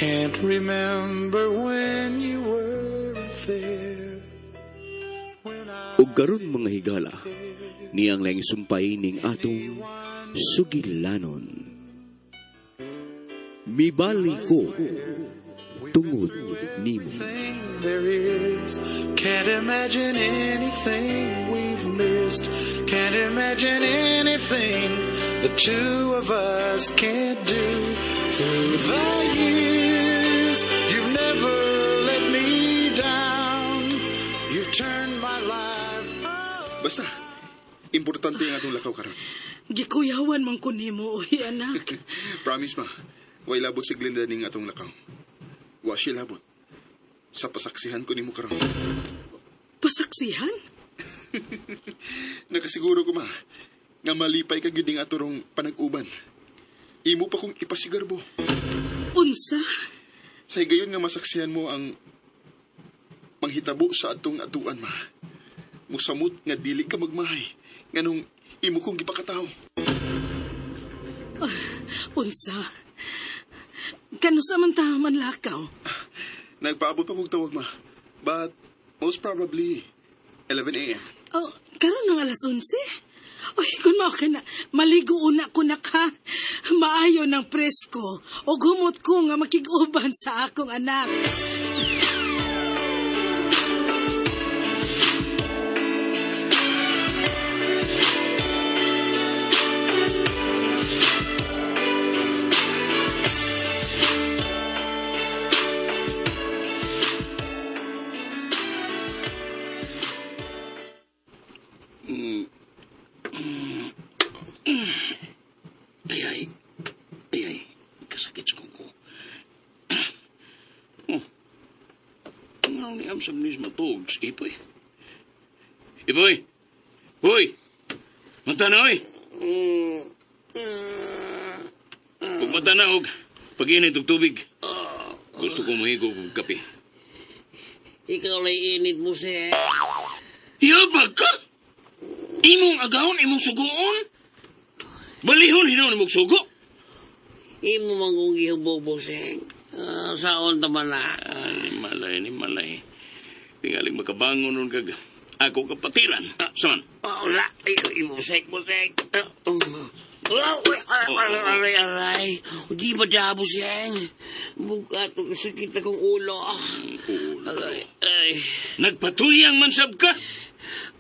Can't remember when you weren't there. When I Ug karon, mga higala, niyang laing sumpay ning atong sugilanon. Mibali ko tungod nimo. Everything there is. Can't imagine anything we've missed. Can't imagine anything the two of us can't do. Through the years, you've never let me down. You've turned my life Basta, importante ang atong lakaw karon. Gikuyawan man ko nimo, uy, anak. Promise, ma. Way labot si Glinda ning atong lakaw. Wa siya labot sa pasaksihan ko nimo karon. Pasaksihan? Nakasiguro ko, ma, nga malipay ka gyud ning atorong panag-uban. Imo pa kong ipasigarbo. Unsa? Sa higayon nga masaksihan mo ang manghitabo sa atong atuan, ma. Musamot nga dili ka magmahay nganong imo kong gipakatawo. Unsa? Kanusa man ta manlakaw? Nagpaabot pa kog tawag, ma. But most probably 11 a.m. Oh, karon ng alas 11? Uy, kung mao ka na, maligo una ko na ka. Maayo ng presko. O humot ko nga makig-uban sa akong anak. Ay, ay. Ay, ay. Kasakit sa kuko. Oh. Nga ni am sa nis matug. Ipoy. Ipoy! Hoy! Mata na, oy! Kung mata na, og pag-init og tubig. Gusto ko mahigo og kape. Ikaw lay init mo siya. Yabag ka! Imong agahon, imong sugoon? Balihon hinuon imong sugo? Imo man kong gihubog, Buseng. Ah, saon taman na. Ay, malay ni malay. Tingaling makabangon nun kag ako kapatiran. Ah, saman. Oh, wala. Ay, ay, Buseng, Buseng. Ah, um. Wala, uy, aray, aray, aray, aray. Di ba da, Buseng? Bugat, sakit akong ulo. Ulo. Aray, ay. Nagpatuyang man sab ka.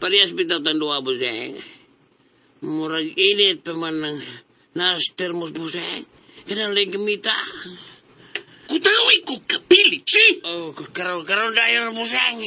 Parehas bitaw tang duha, Buseng. Murag init pa man ng nas termos, Buseng. Kanang lang gamita. Kutaway ko kapilit, si! Oh, karon karon dayon, Buseng.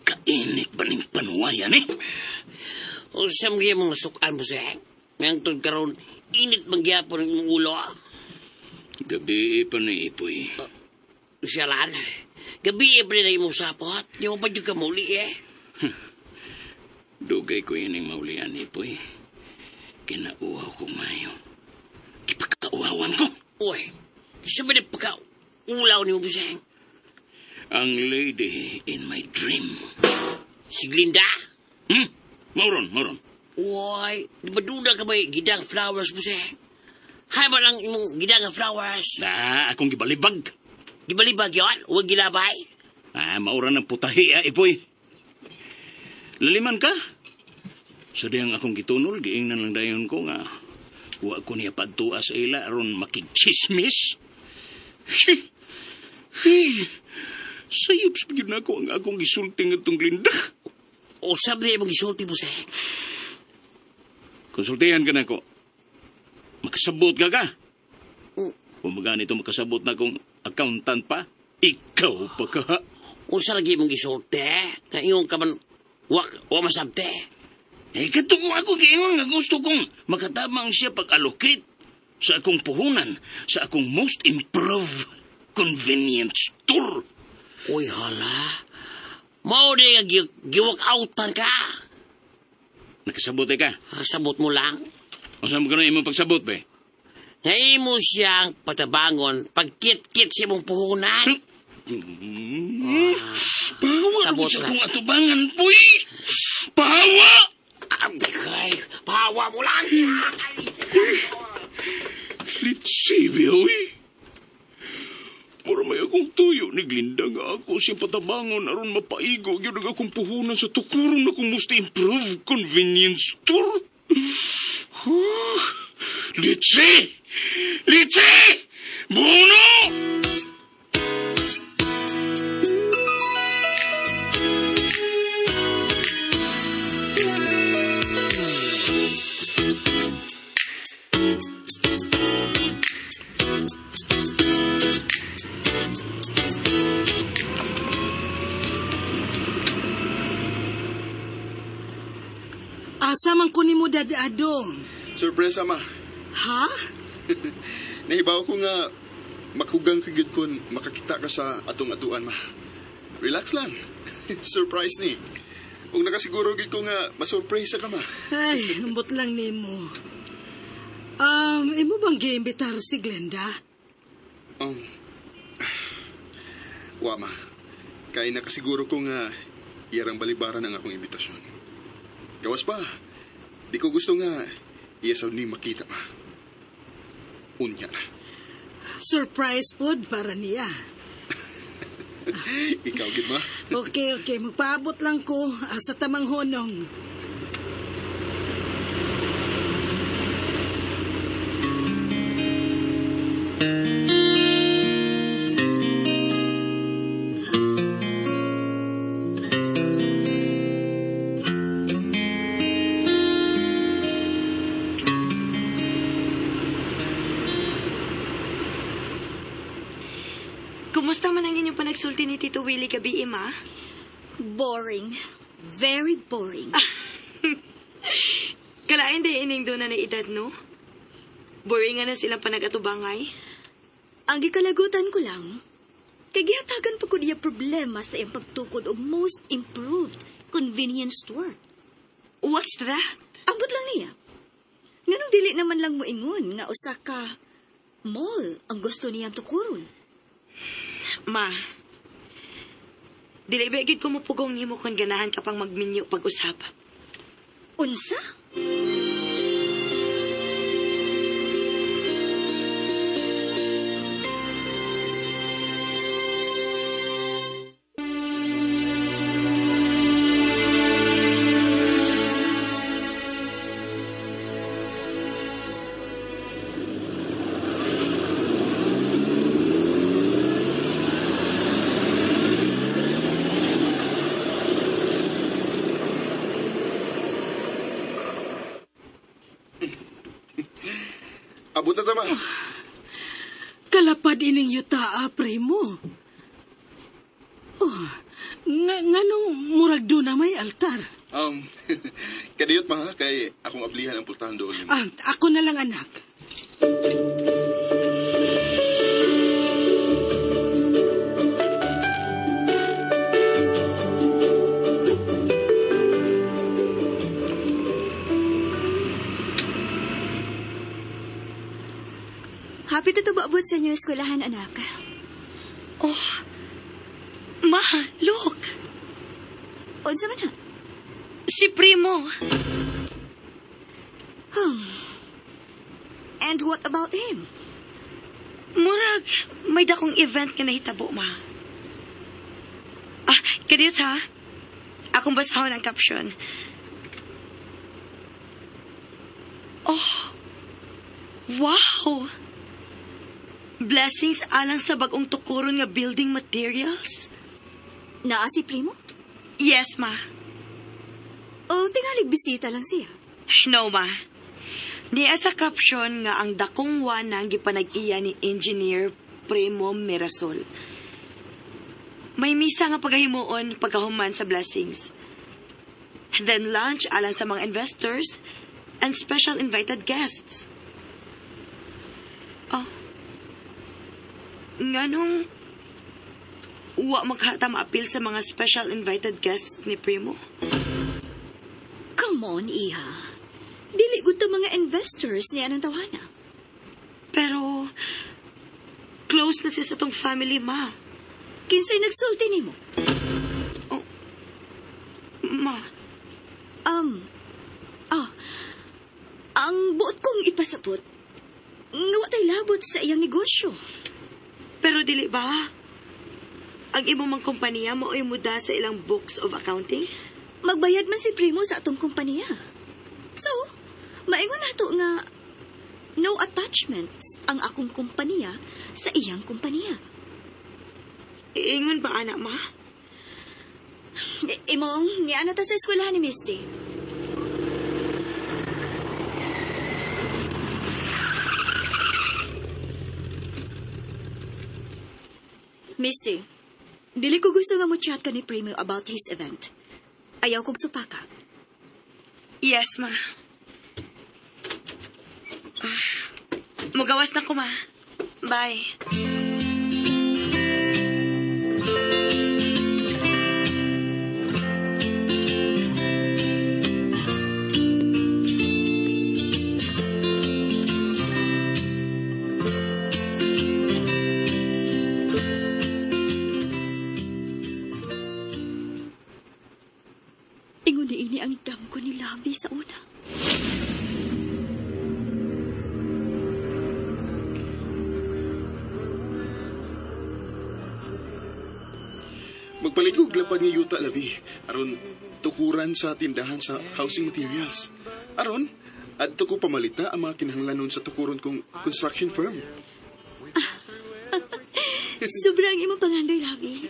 Kainit ba ning panuwayan eh? Unsa man gyud mong nasukan, Buseng? Ngangtod karon init man gyapon ang imong ulo. Gabi pa ni Ipoy. Siyalan. Gabi pa rin imong sapot. Di mo pa jud ka muli eh. Dugay ko ining maulian, Ipoy. Kinauhaw ko mayo. Kipakauhawan ko. Uy, sa ba pagka ulaw ni mo, Buseng? Ang lady in my dream. Si Glinda? Hmm? Mauron, mauron. Uy, di ba duda ka ba gidang flowers, Buseng? Hay ba lang imong gidang flowers? Na, akong gibalibag. Gibalibag yun? Huwag gilabay? Ah, mauran ng putahi, ah, Ipoy. Laliman ka. Sa diyang akong gitunol, giingnan lang dayon ko nga wa ko niya padtua sa ila aron makigchismis. Hey, sayop sa gyud nako ang akong gisulti ngadtong Glinda. Usab na imong gisulti, Buseng. Konsultihan ka nako. Makasabot ka ka. Kung maganito makasabot na kong accountant pa, ikaw pa ka. Unsa lagi imong gisulti? Nga ingon ka man, wa masabte. Eh, katuko ako giingon nga gusto kong makatabang siya pag-allocate sa akong puhunan, sa akong most improved convenience store. Uy, hala. Mao di nga giwak-outan ka. Nakasabot eh ka. Ah, sabot mo lang. Unsa man kuno imong pagsabot be? Nga imo siyang patabangon pagkit-kit sa imong puhunan. Pahawa Sabot sa na. akong atubangan, puy! Pahawa! Ay, pahawa mo lang. Litsi, biyawi. Mura may akong tuyo ni Glinda nga ako siyang patabangon aron mapaigo gyud ang akong puhunan sa tukuron akong most improved convenience store. Litsi! Litsi! Buno! Asa man ko nimo dadaadong? Surpresa, ma. Ha? Nahibaw ko nga makugang ka gyud kun makakita ka sa atong atuan, ma. Relax lang. Surprise ni. Ug nakasiguro gyud ko nga masurpresa ka, ma. Ay, ambot lang nimo. Imo bang giimbitar si Glenda? Wa, ma. Kay nakasiguro ko nga iyarang balibaran ang akong imbitasyon. Gawas pa. Di ko gusto nga iya sad ni makita, ma. Unya na. Surprise food para niya. Ikaw gid, ma. Okay. Magpaabot lang ko sa tamang honong. Kumusta man ang inyong panagsulti ni Tito Willie gabi, ma? Boring. Very boring. Kalain day ining doon na edad, no? Boring nga na silang panagatubangay. Ang gikalagutan ko lang, kay gihatagan pa ko niya problema sa iyang pagtukod og most improved convenience store. What's that? Ambot lang niya. Nganong dili naman lang moingon nga usa ka mall ang gusto niyang tukuron. Ma, dili ba gid ko mupugong nimo kung ganahan ka pang magminyo pag-usap. Unsa? Abot na ta, ma. Kalapad ining yutaa, primo. Oh, nga, nganong murag doon na may altar? Kadiyot, ma, kay akong ablihan ang pultahan doon. Ah, ako na lang, anak. Happy to maabot sa inyo eskwelahan, anak. Oh, ma, look! Unsa man ha? Si Primo! And what about him? Murag, may dakong event nga nahitabo, ma. Ah, kadiyot ha? Akong basahon ang caption. Oh, wow! Blessings alang sa bagong tukuron nga building materials? Naa si Primo? Yes, ma. O tingalig bisita lang siya. No, ma. Niya sa caption nga ang dakong wanang gipanag-iya ni Engineer Primo Mirasol. May misa nga pagahimuon pagkahuman sa blessings. Then lunch alang sa mga investors and special invited guests. Oh. Nganong wa maghata maapil sa mga special invited guests ni Primo? Come on, Iha. Dili gud ta mga investors niya ng tawana. Pero, close na siya sa tong family, ma. Kinsay nagsulti nimo? Oh, ma. Ang buot kong ipasabot, nga wa tay labot sa iyang negosyo. Pero dili ba? Ang imo mang kompanya mao'y muda sa ilang books of accounting? Magbayad man si Primo sa atong kompanya. So, maingon nato nga no attachments ang akong kompanya sa iyang kompanya. Iingon ba, anak, ma? Imong, niya na ta sa eskwelahan ni Misty. Misty, dili ko gusto nga mo chat ka ni Primo about his event. Ayaw kog supaka. Yes, ma. Mugawas na ko, ma. Bye. Ingon ni ini ang damgo ni Lovey sa una. Magpalit ko lapad nga yuta, Labi. Aron, tukuran sa tindahan sa housing materials. Aron, adto ko pamalita ang mga kinahanglanon sa tukuron kong construction firm. Sobrang imong pangandoy, Lovey.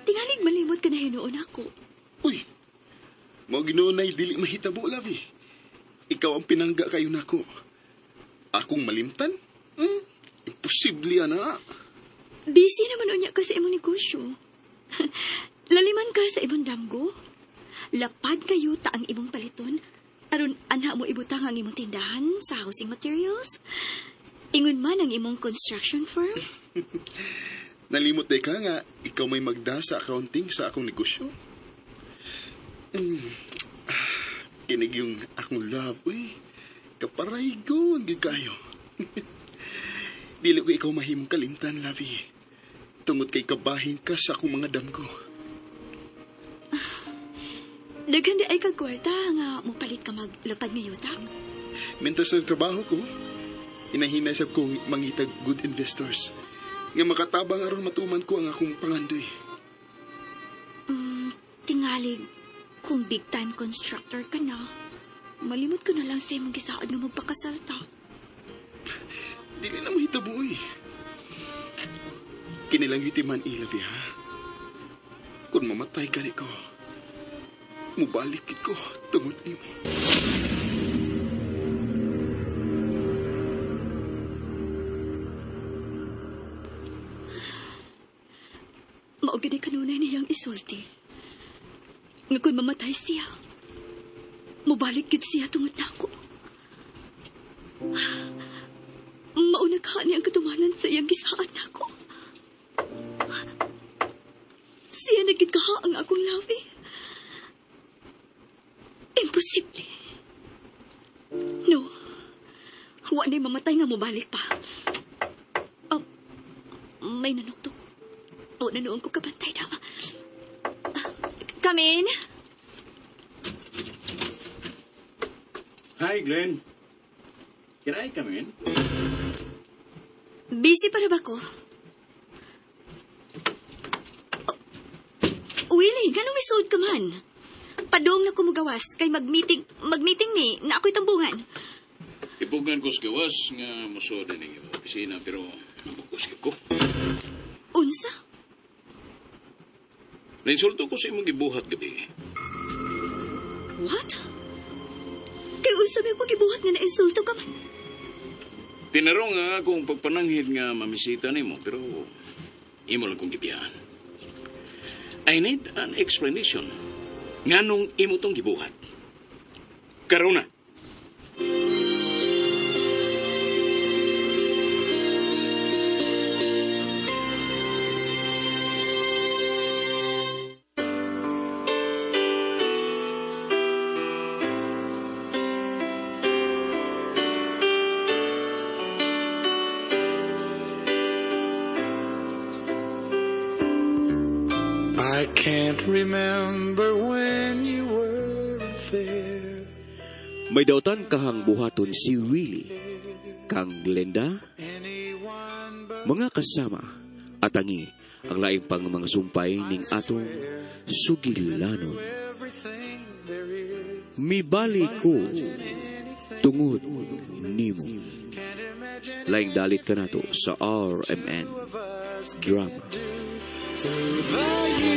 Tingalig malimot ka na hinuon ako. Uy, mao ginuonay dili mahitabo, Labi. Ikaw ang pinangga kayo nako. Akong malimtan? Imposible, ana. Busy naman unya ka sa imong negosyo. Laliman ka sa imong damgo. Lapad kayo ta ang imong paliton. Aron ana mo ibutang ang imong tindahan sa housing materials. Ingon man ang imong construction firm. Nalimot day ka nga, ikaw may magda sa accounting sa akong negosyo. Kinig yung akong love, uy. Kaparaygon, gid kayo. Dili ko ikaw mahimong kalimtan, Lovey. Tungod kay kabahin ka sa akong mga damgo. Daghan di ay kagkwarta nga mopalit ka maglapad nga yuta. Mentas ng trabaho ko, inahinay sab kong mangitag good investors. Nga makatabang aron matuman ko ang akong pangandoy. Tingalig, kung big time constructor ka na, malimot ko na lang sa imong gisaad nga magpakasal ta. Dili na mahitabo eh. Kinilang hitiman ilabi ha. Kung mamatay ka ni ko, mubalik ko tungod nimo. Mao gid kanunay niyang isulti. Nga kung mamatay siya, mubalik gid siya tungod nako. Mauna ka niya ang katumanan sa iyang gisaad nako. Siya na gid kaha ang akong labi. Imposible. No. Wa na'y mamatay nga mubalik pa. Oh, may nanuktok. O, nanoon ko kabantay daw. Come in. Hi, Glenn. Can I come in? Busy pa na ba ko? Oh, Willie, ganong may suod ka man? Padong na kumugawas kay mag-meeting ni na ako'y tambungan. Ipugan ko sa gawas nga musuod din ang opisina pero nabukos ko. Unsa? Nainsulto ko sa imong gibuhat gabi. What? Kay unsa may akong gibuhat nga nainsulto ka man? Tinarong nga akong pagpananghid nga mamisita nimo pero imo lang kong gibiyaan. I need an explanation. Nganong imo tong gibuhat? Karon na. Can't remember when you weren't there. May dautan kahang buhaton si Willie, kang Glenda, Anyone but mga kasama, atangi ang laing pang mga sumpay ning atong sugilanon. Everything there is. Mibali ko tungod nimo. Can't imagine Laing dalit ka nato sa RMN of us Drama. Through the